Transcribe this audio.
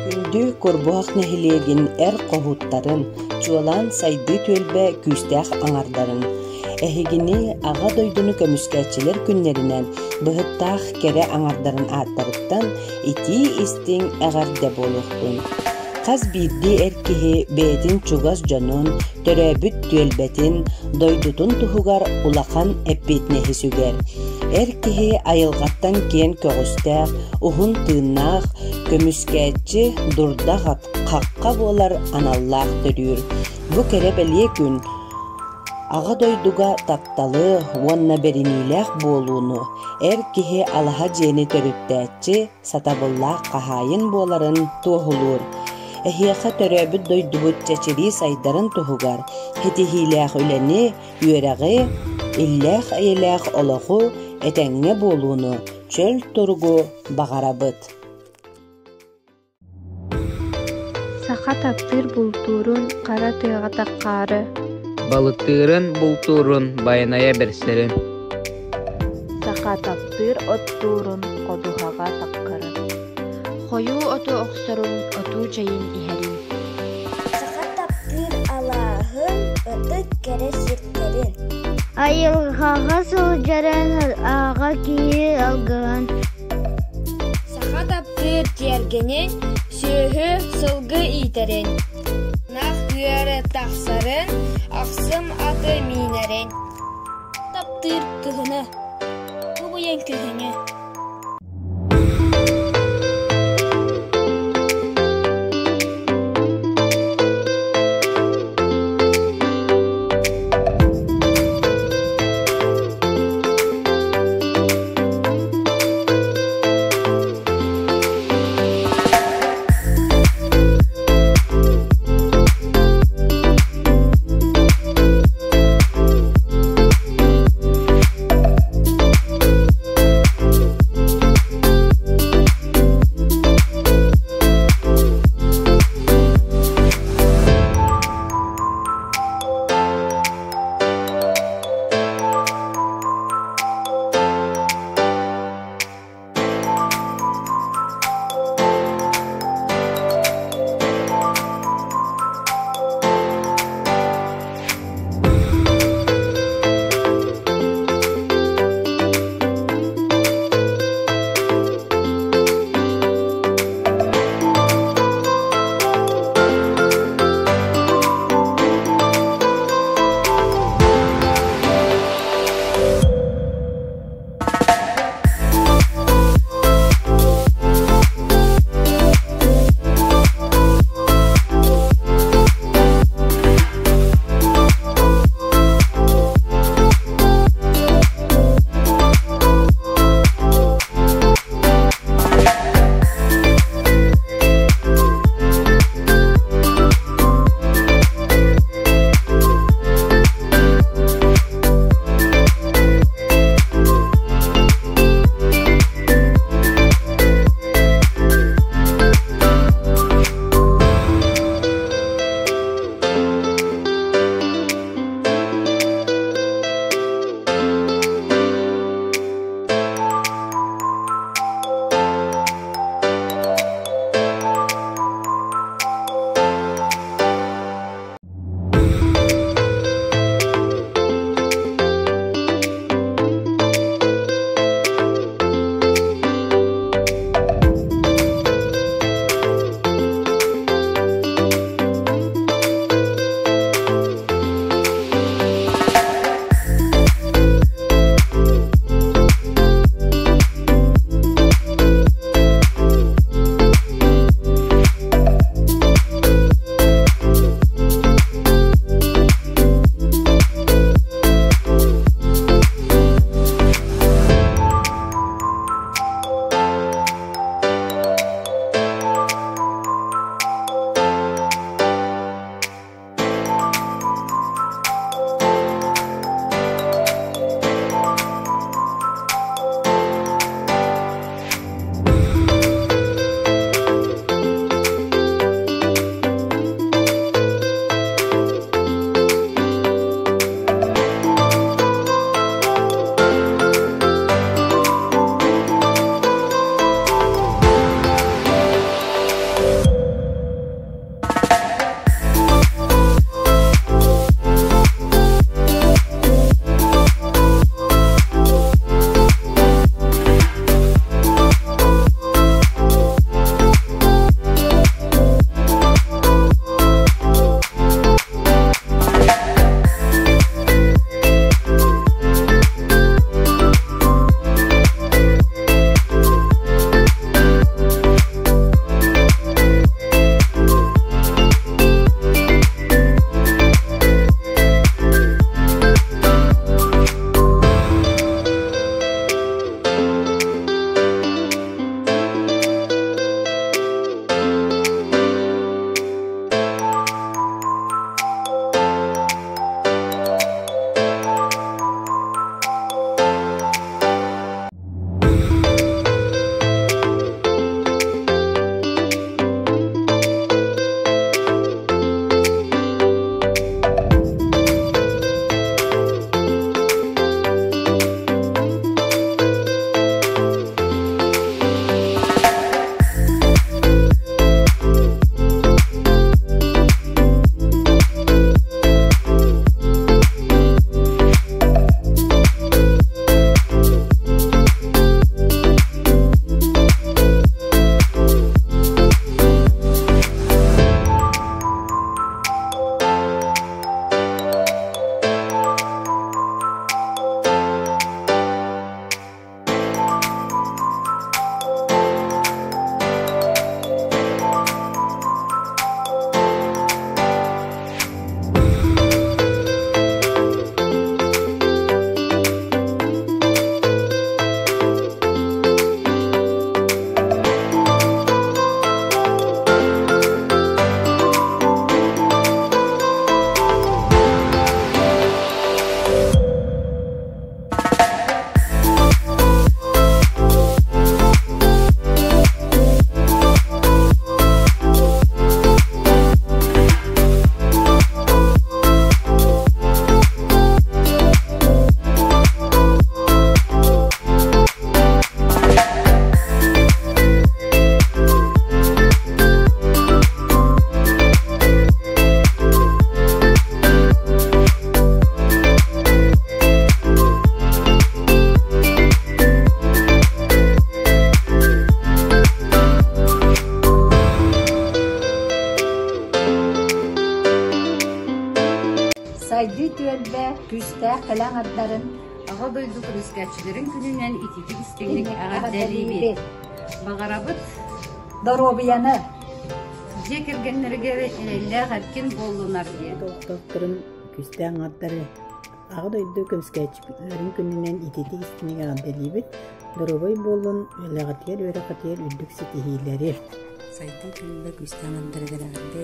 Күндү Курбуһах нэһилиэгин эр хоһууттарын, чуолаан Сайдыы түөлбэ күүстээх аҥардарын, эһигини Аҕа дойдуну көмүскээччилэр күннэринэн быһыттаах кэрэ аҥардарын ааттарыттан итии-истиҥ эҕэрдэ буолуохтун! Хас биирдии эр киһи бэйэтин чугас дьонун, төрөөбүт түөлбэтин, дойдутун туһугар улахан эппиэтинэһи сүгэр. Эр киһи айылҕаттан киэн көҕүстээх, уһун тыыннаах, көмүскээччи, дурда-хахха буолар аналлаах төрүүр. Бу кэрэ-бэлиэ күн Аҕа дойдуга тапталы уонна бэриниилээх буолууну, эр киһи алаһа дьиэни төрүттээччи, сатабыллаах хаһаайын буоларын туоһулуур. Эһиэхэ төрөөбүт дойдубут чэчирии сайдарын туһугар ситиһиилээх үлэни, үөрэҕи, иллээх-эйэлээх олоҕу, этэҥҥэ буолууну, чөл туругу баҕарабыт. Саха таптыыр бултуурун хара тыаҕа таххаары Балыктыырын, бултуурун, байанайа бэрсэрин Саха таптыыр оттуурун ходуһаҕа таххарын Хойуу оту охсорун, отуу чэйин иһэрин Саха таптыыр алааһын, ытык кэрэ сирдэрин Айылҕаҕа сылдьарын ааҕа киһи алгыһын Саха таптыыр тиэргэнин, сүөһү, сылгы иитэрин, ынах ыары тахсарын, ахсым аты миинэрин Таптыыр кыһыны, кубуйан күһүнү. Күүстээх кэлэ аҥардарын Аҕа дойду көмүскээччилэрин күнүнэн итиитик истиҥник эҕэрдэлиибит. Баҕарабыт доруобуйаны дьиэ кэргэннэригэр эрэллээх эркин буоллунар диэн. Олохтоохторун күүстээх аҥардары Аҕа дойду көмүскээччилэрин күнүнэн итиитик истиҥник эҕэрдэлиибит. Доруобай буолун, үлэҕитигэр, үөрэххитигэр үрдүк ситиһиилэри. Сайдыы түөлбэ күүстээх аҥардарыгар эҕэрдэ.